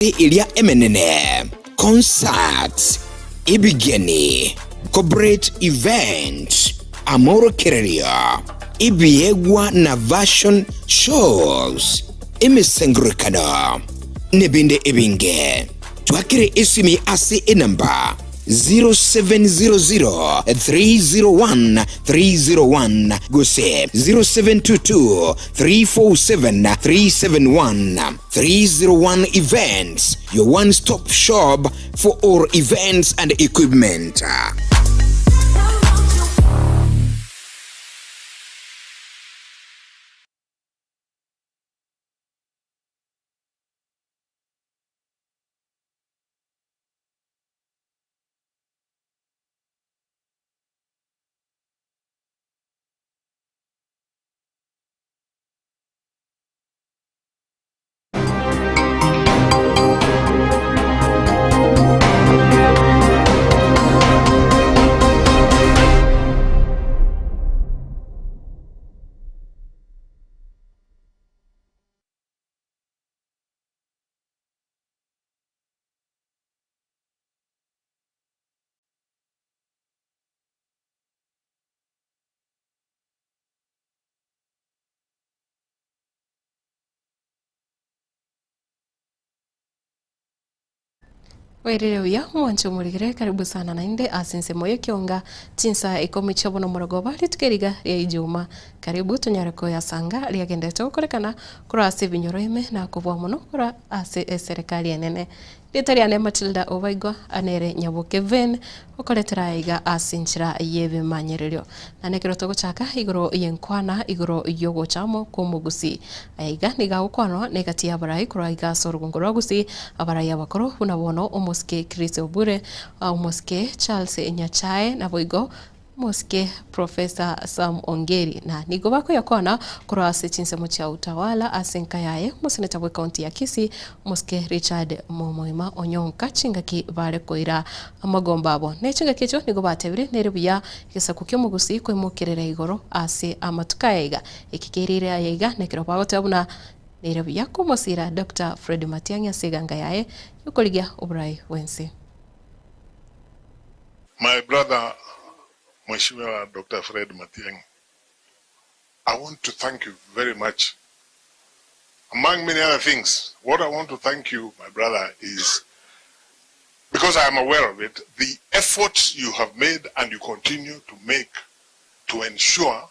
Eria emenene, concerts, ebigeni, corporate events, amorokererio, ebiegwa na fashion shows, emesangererekano, nebinde ebinge. Twakere esimi ase enamba 0700 301 301 gose 0722 347 371. 301 Events, your one stop shop for all events and equipment. Oirire buya omwanche omorigere karibu sana naende ase ensemo y'ekionga chinsa ikomi chia bono morogoba rituko eriga ria ijuma karibu tonyare koyasanga riagenderete gokorekana korwa ase ebinyoro ime na kobua mono korwa ase eserekari enene. Erieta riane Matilda Obaigwa nere Nyaboke Vane okoretera aya iga ase enchera y'ebimanyererio. Na nekero togochaka igoro y'enkwana igoro y'ogocha amo kw'omogusii. Aya iga nigo agokwanwa negati y'abarai korwa iga ase orogongo rwa Gusii, abarai abakoro buna bono omosike Chris Obure, omosike Charles Nyachae naboigo Omosike Professor Sam Ongeri na nigo bakoyakwana korwa ase chinsemo chia Utawala ase enka yaye omoseneta bw'ecounty ya Kisii omosike Richard Momoima Onyonka chingaki bare koira amagomba abo. Ne chingaki echio nigo batebire nere buya egesaku ki'omogusii koimokerera igoro ase amatuko aya iga. Eki keirire aya iga nekero bagoteba buna nere buya komosira Doctor Fred Matiang'i ase eganga yaye yokorigia oborai bwense. My brother Mheshimiwa Doctor Fred Matiang'i, I want to thank you very much. Among many other things, what I want to thank you, my brother, is because I am aware of it, the efforts you have made and you continue to make to ensure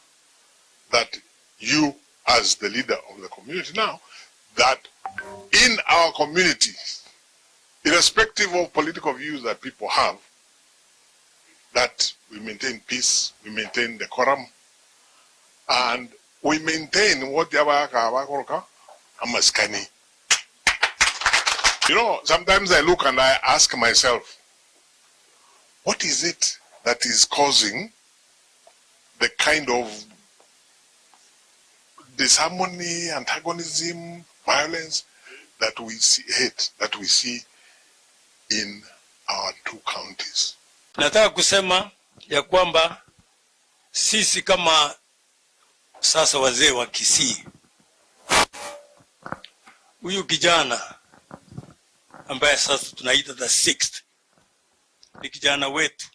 that you, as the leader of the community now, that in our communities, irrespective of political views that people have, that we maintain peace, we maintain decorum, and we maintain what abagaka bakoroka amasikani. You know, sometimes I look and I ask myself, what is it that is causing the kind of disharmony, antagonism, violence that we see, hate that we see in our two counties. Nataka kusema ya kwamba sisi kama sasa wazee wa Kisii, huyu kijana ambaye sasa tunaita the sixth ni kijana wetu,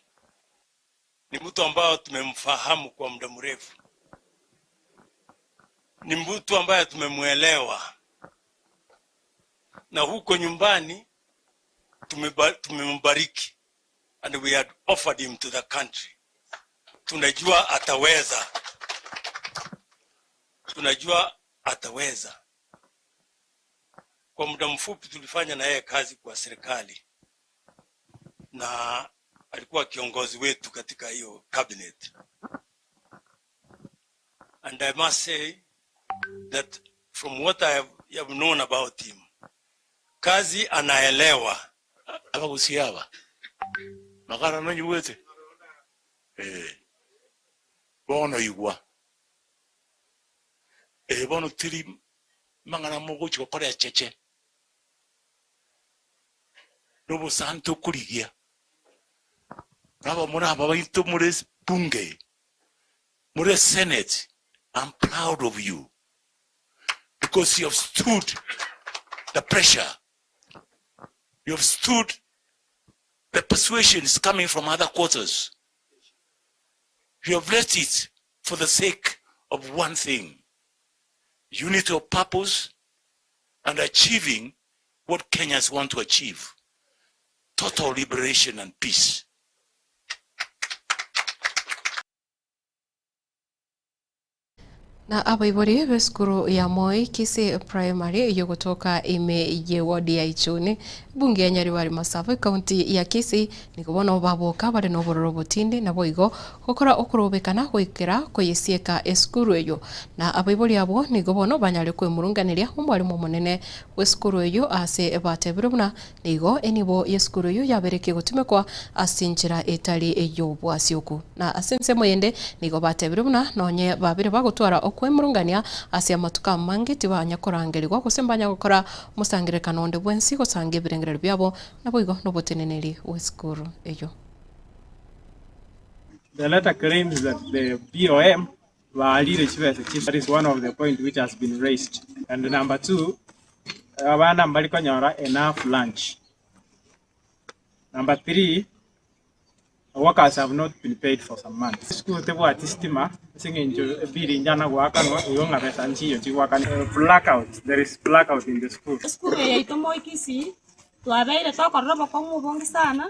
ni mtu ambao tumemfahamu kwa muda mrefu, ni mtu ambaye tumemwelewa, na huko nyumbani tumembariki and we had offered him to the country. Tunajua ataweza, tunajua ataweza. Kwa muda mfupi tulifanya na yeye kazi kwa serikali na alikuwa kiongozi wetu katika hiyo cabinet. And I must say that from what I have known about him, kazi anaelewa. Abagusia aba magara nonyigwete eh bono igwa eh bono tiri mang'ana mogochi gokora echeche nobosante okorigia nabo muri aba baito muri bunge muri senate. I'm proud of you because you have stood the pressure. You have stood the persuasions coming from other quarters. You have left it for the sake of one thing, unity of purpose and achieving what Kenyans want to achieve, total liberation and peace. Na abaibori b'esukuru ya Moi Kisii Primary eyio gotoka ime ye ward ya Ichuni, ebunge ya Nyaribari Masaba, ekaunti ya Kisii, nigo bono baboka bare nobororo obotindi naboigo gokora okorobekana goikera koyesieka esukuru eyio. Na abaibori abwo nigo bono banyare kwemurunganeria omwalimu omonene bw'esukuru eyio ase batebirwe buna nigo enibo y'esukuru eyio yaberekie gotumekwa ase enchera etari ey'obwasioku. Na ase ensemo yende nigo batebirwe buna nonye babere bagotwara okwemurungania ase amatuko amange tibanya korangerigwa gose mbanya gokora omosangererekano onde bwensi gosanga ebirengererio biabo naboigo noboteneneri bw'esukuru eyio. The letter claims that the BOM baalire chibesa chis that is one of the point which has been raised and number two abana mbari konyora enough lunch. Number 3, workers have not been paid for some months. Esukuru tebwati stima ase eng'encho ebill inchana goakanwa igo ng'a besa nchiyo chigoakanwa. Blackout, there is blackout in the school. Esukuru eye yaito Moi Kisii twabeire tokorora obokong'u obonge sana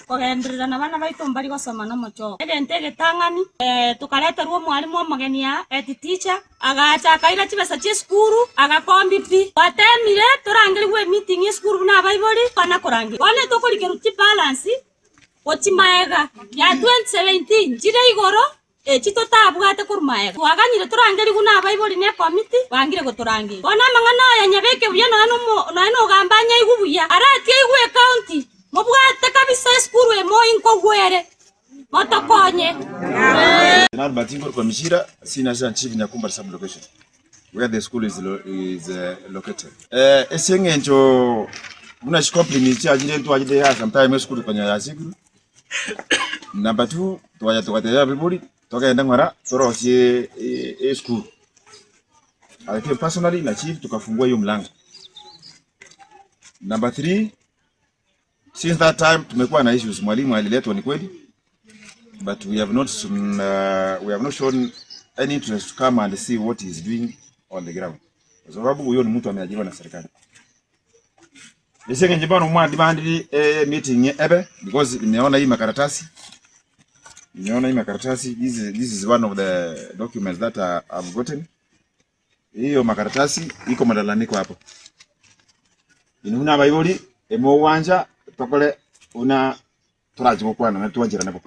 kogenderera na bana baito mbari gosoma nomochoko. Egento egetang'ani, tokareterwa omwalimu omogeni aa, head teacher, agacha akaira chibesa chi'esukuru, agakombi pi. Twatemire torangerigwe emeeting y'esukuru buna abaibori, twana korangerigwa. Bono etokorikerwa chibalance gochia maega ya 2017 chire igoro, Echi totabwate korwa magega, twaganyire torangerigwe nabaibori na ekomiti, bangire gotorangeria. Bono amang'ana aya nyabeke buya nonya nomo nonya nogamba anyaigwe buya. Arati aigwe ecounty, mobwate kabisa esukuru emo inkogwere, motokonye. General Batingo Kwamishira, Senior Assistant Chief Nyakumbari Sub-Location, where the school is, lo, is uh, located. Eh, ase eng'encho buna chikomplini chiachire ntwachete ya sometime esukuru konya yasikirwe Number 2 twacha togatebia abibori togende ng'ora torosie esukuru. I personally na chief tukafungua hiyo mlango. Number 3 since that time tumekuwa na issues. Mwalimu aliletwa ni kweli, but we have not we have not shown any interest to come and see what he is doing on the ground, kwa sababu huyo ni mtu ameajiriwa na serikali. Ese ngenye bano mwa demand meeting ebe because nimeona hii makaratasi nimeona hii makaratasi this is one of the documents that I, I've gotten. Hiyo makaratasi iko malalamiko hapo inuna abaibori emo wanja tokole una turaji gukwana na tuanjira nabo,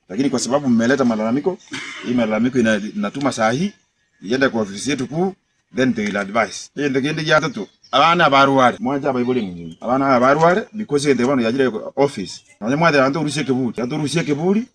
lakini kwa sababu mmeleta malalamiko, hii malalamiko inatuma saa hii iende kwa ofisi yetu kuu, then they will advise. Hii ndio kindi ya tatu abana barware mwanja abaibori ngi abana barware because they want yajire office na mwathe antu rusie kiburi antu rusie kiburi.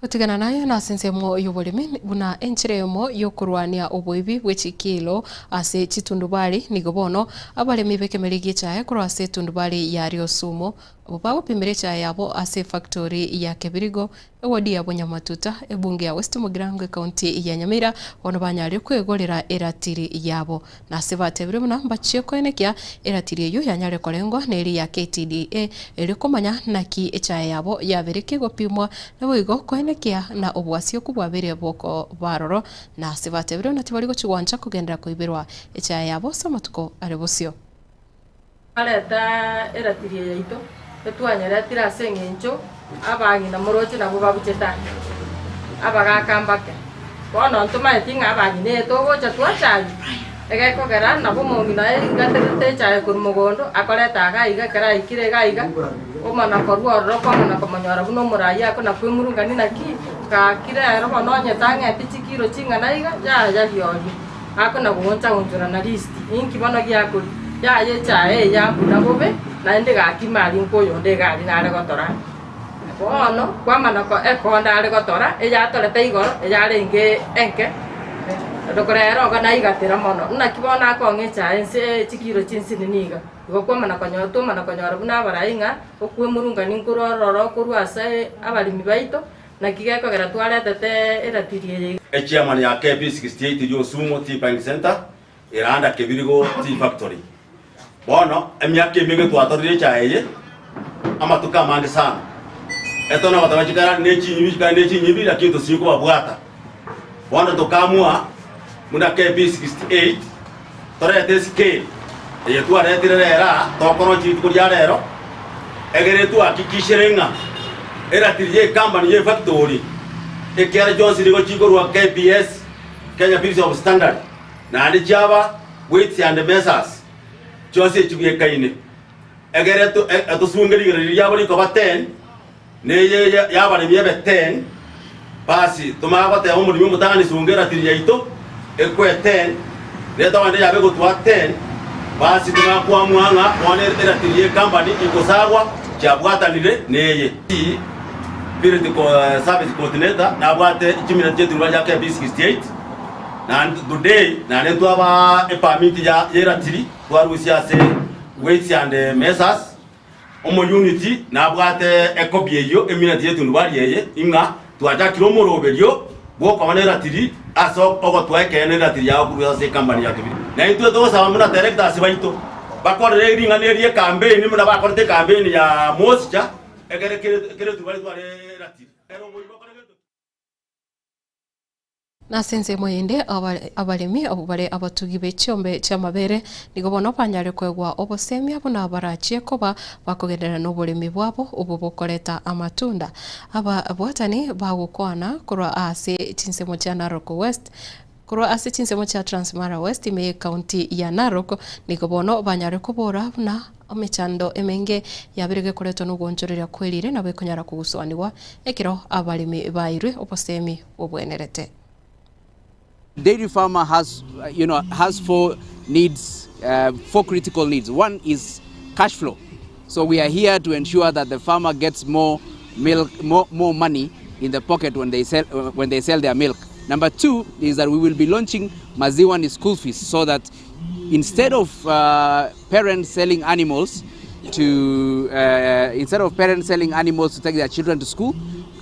Gotigana nayo nase ensemo y'oboremi buna enchera eyemo y'okorwania oboibi bwe chikilo ase chitundubari nigo bono abaremi b'ekemeri gi'echae korwa ase etundubari ya Riosumo abo bagopimera echae yabo ase efactory ya Kebirigo ewodi ya Bonyamatuta ebunge ya West Mugirango ekaunti ya Nyamira bono banyarire kwegorera eratiri yabo nase batebire buna mbachie koenekia eratiri eywo yanyare korengwa na eri ya KTDA eri komanya naki echae yabo yabere kegopimwa naboigo koenekia na obwasioku bwabere boko baroro nase batebire buna tibari gochigwancha kogenderera koiberwa echae yabo ase amatuko are bosio. Areta eratiri eye yaito, etwanyeretire ase eng'encho abang'ina moroche nabwo babuchete ake, abagaka mbake. Bono ntomaeti ng'a abang'ina eye togocha twachaywa, egekogera nabo omong'ina oye rigaterete echaye korwa mogondo, akoreta iga iga ekero aikire iga iga, omana korwa ororo kwamana komonyora buna omorai ako na kwemurungani naki, gaki rero bono onye tang'eti chikiro ching'ana iga, yaya riorio. Akona gooncha-onchora na listi, inki bono giakoria? Yaya echaye eye yambuna bobe, naende gaki mari nkoyonde iga aria nare gotora. Bono kwamana ko ekonda are gotora, eyatorete igoro, eyarenge enke, rero igo naigatera mono. Naki bono akong'a echaye nse chikiro chinsinini iga. Igo kwamana konyora twamana konyora buna abarai ng'a okwemurungani nkorwa ororo korwa ase abaremi baito. Naki gekogera twaretete eratiri eye iga. Echairman ya KB 68 Riosumo Tea Buying Centre eranda Kebirigo Tea Factory. Bono emiaka emenge twatorire echae eye amatuko amange sana. Etona goteba chikara ne chinyibi chikara ne chinyibi lakini tosinyi kobabwata. Bono tokaamua buna KB 68 torete escale eye twaretire rero aa tokorochia rituko ria rero egere twahakikishere ng'a eratiri ye ecompany ye efactory ekiara chionsi nigo chikorwa KBS, Kenya Bureau of Standard, naende chiaba Weights and Measures chionsi echibwekaine egere tosunge rigena riria riabo rikoba 10 na eye y'abaremi ebe 10, basi tomanye goteba omoremi omotang'ani sunga eratiri yaito ekwe 10, na etawande yabe egotwa 10, basi tomanye koamua ng'a bono eratiri y'ekambani egosagwa chiabwatanire neye. Field Service Coordinator nabwate chimineti chi'eturuma chia KB 68, na today naende twabaa epermit ya y'eratiri twarusia ase Weights and Measures. Omouniti nabwate ekobi eyio emineti y'etundubari eye, ing'a twachakire omoroberio bw'okoba neratiri ase ogotoa ekeene eratiri yao korwa ase ekampani ya kebiri. Na intwe togosaba buna directors baito bakorere ring'ana eri ekampeini buna bakorete ekampeini ya Mosicha ekere kere etundubari tware eratiri. Ere oboibo okore gento ki? Na ase ensemo eyende abaremi abwo bare abatugi be chiombe chi'amabere nigo bono banyare koegwa obosemia buna barachie koba bakogenderera noboremi bwabo obwo bokoreta amatunda. Ababwatani bagokwana korwa ase chinsemo chia Narok West Korwa ase chinsemo chia Transmara West ime y'ecounty ya Narok nigo bono banyare kobora buna emechando emenge yabire gekoretwa nogoonchoreria kwerire nabo ekonyara kogusoanigwa ekero abaremi bairwe obosemi bobwenerete. Dairy farmer has, you know, has four needs, four critical needs. One is cash flow. So we are here to ensure that the farmer gets more milk, more, more money in the pocket when they sell, when they sell their milk. Number two is that we will be launching Maziwani school fees so that instead of uh, parents selling animals to uh, instead of parents selling animals to take their children to school,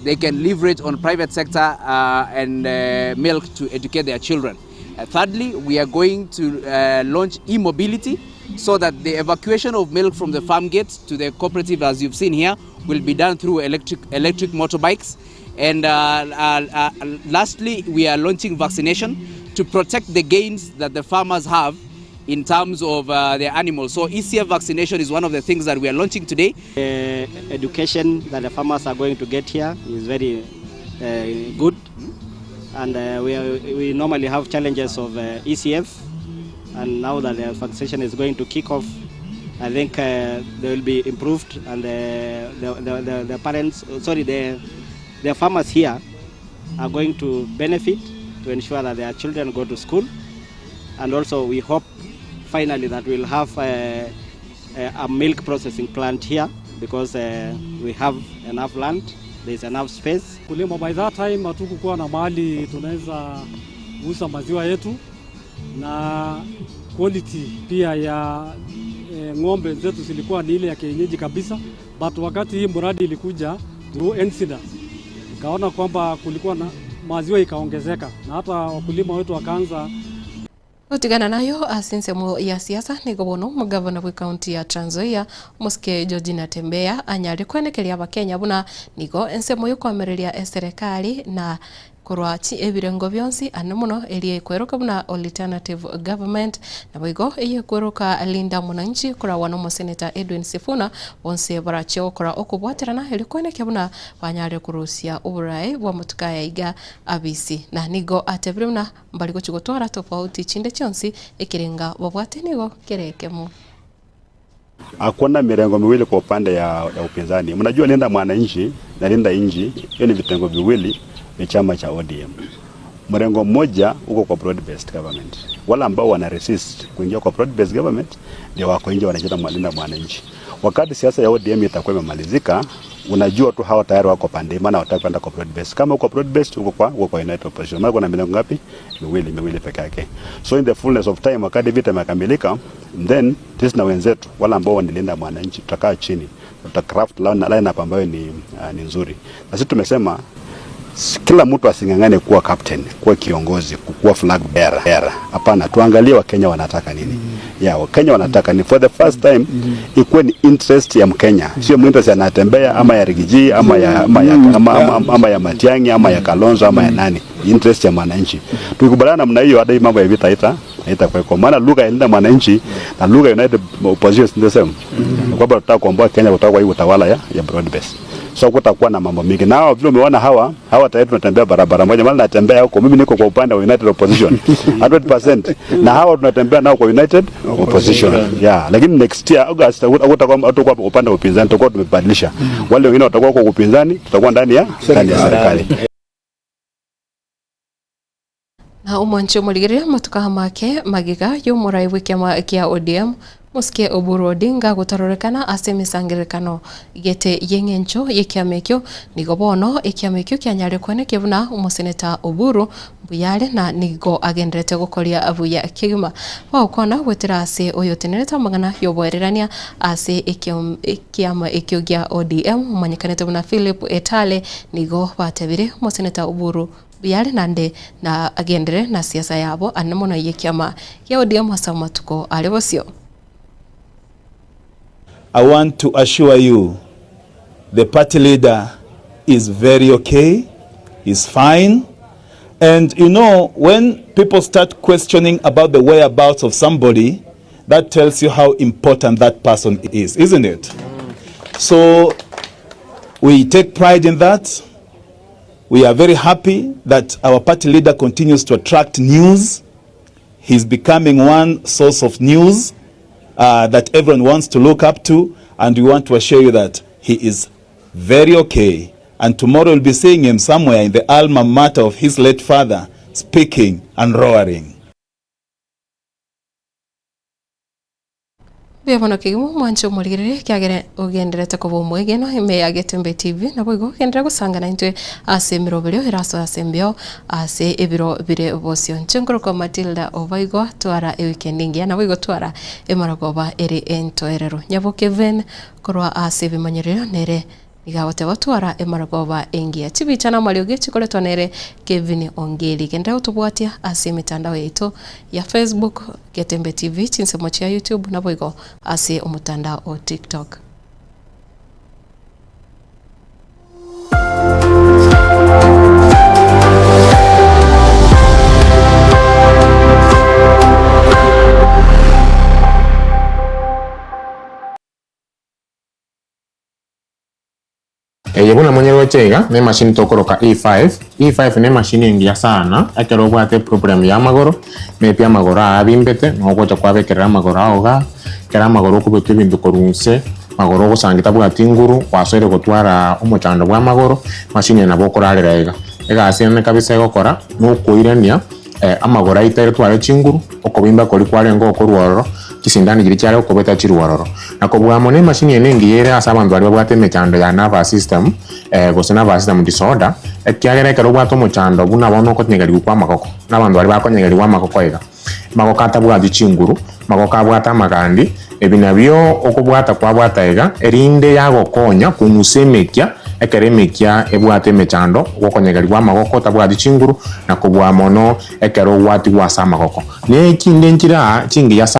they can leverage on private sector uh, and uh, milk to educate their children. Uh, thirdly, we are going to uh, launch e-mobility so that the evacuation of milk from the farm gate to the cooperative, as you've seen here, will be done through electric, electric motorbikes. And uh, uh, uh, lastly, we are launching vaccination to protect the gains that the farmers have in terms of uh, their animals. So ECF vaccination is one of the things that we are launching today. The education that the farmers are going to get here is very uh, good. And uh, we, are, we normally have challenges of uh, ECF. And now that the vaccination is going to kick off, I think uh, they will be improved and the, the, the, the, the parents, sorry, the, the farmers here are going to benefit to ensure that their children go to school. And also we hope finally that we'll have a, a, a milk processing plant here because uh, we have enough land, there's enough space. Kulima by that time hatukukuwa na mahali tunaweza uza maziwa yetu na quality pia ya e, ng'ombe zetu zilikuwa ni ile ya kienyeji kabisa, but wakati hii mradi ilikuja through NSIDA ikaona kwamba kulikuwa na maziwa ikaongezeka na hata wakulima wetu wakaanza Gotigana nayo ase ensemo ya siasa nigo bono omogavana bwe county ya Trans Nzoia omosike George Natembeya anyare kwenekeria abakenya buna nigo ensemo yokoamereria eserekari na Korwa chi ebirengo bionsi ane mono eria ekweroka buna Alternative Government, naboigo eyio ekweroka Linda Mwananchi koragwa nomoseneta Edwin Sifuna, bonsi barachie gokora okobwaterana erio koenekia buna banyare korusia oborae bw'amatuko aya iga abisi. Na nigo atebire buna mbari gochia gotwara tofauti chinde chionsi ekerenga babwate nigo kere ekemo. Hakuna mirengo miwili kwa upande ya, ya upinzani. Mnajua Linda Mwananchi na Linda Inji, hiyo ni vitengo viwili vya chama cha ODM. Mrengo mmoja uko kwa broad based government, wale ambao wana resist kuingia kwa broad based government ndio wako nje wanajiita Linda Mwananchi. Wakati siasa ya ODM itakuwa imemalizika, unajua tu hawa tayari wako pande, maana wataka kwenda kwa broad based. Kama uko broad based uko kwa uko kwa united opposition, maana kuna milengo ngapi? Miwili, miwili peke yake. So in the fullness of time, wakati vita imekamilika, then sisi na wenzetu wale ambao wanalinda mwananchi tutakaa chini, tuta craft line up ambayo ni, uh, ni nzuri, na sisi tumesema Kila mtu asing'ang'ane kuwa captain, kuwa kiongozi, kuwa flag bearer. Hapana, tuangalie Wakenya wanataka nini. Yeah, Wakenya wanataka nini. For the first time ikuwe ni interest ya Mkenya, sio interest ya Natembeya ama ya Riggy G ama ya ama ya ama ya Matiang'i ama ya Kalonzo ama ya nani. Interest ya mwananchi. Tukikubaliana namna hiyo, hata hii mambo ya vita haitakuwa. Maana lugha ya linda mwananchi na lugha United Opposition the same. Kwamba tunataka kuomboa Kenya kutoka kwa hii utawala ya broad base. So kutakuwa na mambo mingi. Na hawa vile umeona hawa tayari tunatembea barabara moja. Maana natembea huko, mimi niko kwa upande wa United Opposition 100%. Na hawa tunatembea nao kwa United Opposition. Yeah, lakini next year August hatakuwa kwa upande wa upinzani, tutakuwa tumebadilisha. Wale wengine watakuwa kwa upinzani, tutakuwa ndani ya serikali. Na omwanchi omorigereria amatuko make magiga y'omorai bw'ekiama kia ODM Mosike Oburu Odinga gotarorekana ase emisangererekano gete y'eng'encho y'ekiama ekio nigo bono ekiama ekio kianyare kwenekia buna omoseneta Oburu mbuyare na nigo agenderete gokoria buya kegima bagokwana gwetera ase oyotenerete amang'ana y'oboererania ase ekiama ekio gia ODM omanyekanete buna Philip Etale nigo batebire omoseneta Oburu mbuyare nande na agendere na siasa yabo ane mono y'ekiama gia ODM ase amatuko are bosio. I want to assure you the party leader is very okay, is fine. And you know, when people start questioning about the whereabouts of somebody, that tells you how important that person is, isn't it? So we take pride in that. We are very happy that our party leader continues to attract news. He's becoming one source of news that everyone wants to look up to, and we want to assure you that he is very okay. And tomorrow we'll be seeing him somewhere in the alma mater of his late father, speaking and roaring. Mbuya mono kegima omwanche omorigereria ekiagera ogenderete koba omwegeno ime ya Getembe TV nabo igo ogenderere gosangana intwe ase emeroberio erasoe ase embeo ase ebiro bire bosio. Inche nkorokwa Matilda Obaigwa twara ewikendi engiya nabo igo twara emaragoba ere entoereru. Nyaboke Ven korwa ase ebimanyererio nere Nigo agoteba twara emaragoba engiya. Chibicha na amariogi chikoretwa nere Kevin Ongeri. Genderera gotobwatia ase emetandao yaito ya Facebook, Getembe TV, chinsemo chia YouTube naboigo ase omotandao o TikTok. Eye buna monyeroche iga nemashini tokoroka E5. E5 nemashini engiya sana ekero obwate eproblem ya amagoro, maybe amagoro aa abimbete nigo ogocha kwabekerera amagoro ao igaa, ekero amagoro okobeka ebinto korwa inse, magoro ogosangi tabwati nguru, gwasoire gotwara omochando bwa amagoro, emashini eye nabo okorarera iga. Egasi ene kabisa egokora, nokoirania amagoro aito ere tware chinguru, okobimba koria kwarenge okorwa ororo, chisindani chiria chiare gokobeta chirwe ororo. Na kobua mono emachini eye nengiya ere ase abanto baria babwate emechando ya nervous system, gose nervous system disorder, ekiagera ekero obwate omochando buna bono okonyegerigwa kwa amagoko, na abanto baria bakonyegerigwa amagoko iga, amagoko atabwati chinguru, amagoko abwate amagandi, ebi nabio okobwata kwabwata iga, erinde yagokonya kong'usa emekia, ekero emekia ebwate emechando, ogokonyegerigwa amagoko otabwati chinguru, na kobua mono ekero ogwatigwa ase amagoko. Ne chinde nchire aa chingiya sana.